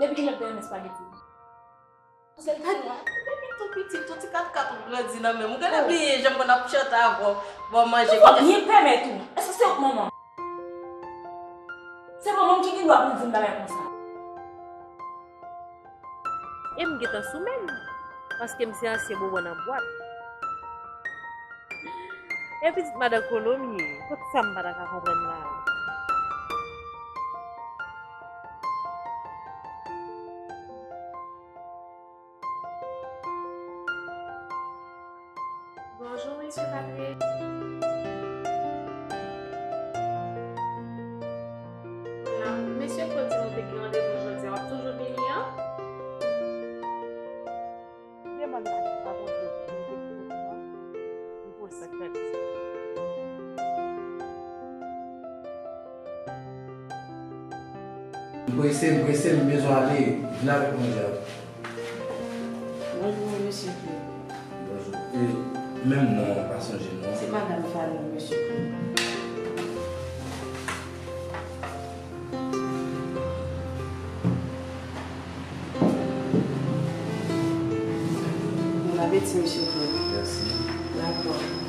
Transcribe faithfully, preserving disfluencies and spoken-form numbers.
Depi kilè w te renmen espageti? Paske l ta di, depi tou pitit, tou ti kat kat ou grandi nan men m. Ou genlè bliye jan m konn ap chante avè w, ba w manje. Ou pa byen pèmèt ou. Èske se ou k manman? Se manman m ki gen dwa pou m di m bagay konsa. E m gentan sou men l, paske m se ansyen bobo nan bwat. E pitit madan Kolo m ye, kot sa m pa ta ka konprann la a? Bonjou, mesye Patrick. Mesye Claude di nou te gen randevou jodi a, w ap toujou vini an? Demann la ki pa Bondye pou nou te pou nou an, li pou l fèt fèt. M prese, m prese, m bezwen ale. Vin avèk manje a. Bonjou, mesye Claude. Bonjou. E menm non an, pa sonje non an. Se madanm Fanny, mesye Claude. Bon apeti, mesye Claude. Mèsi. Dakò.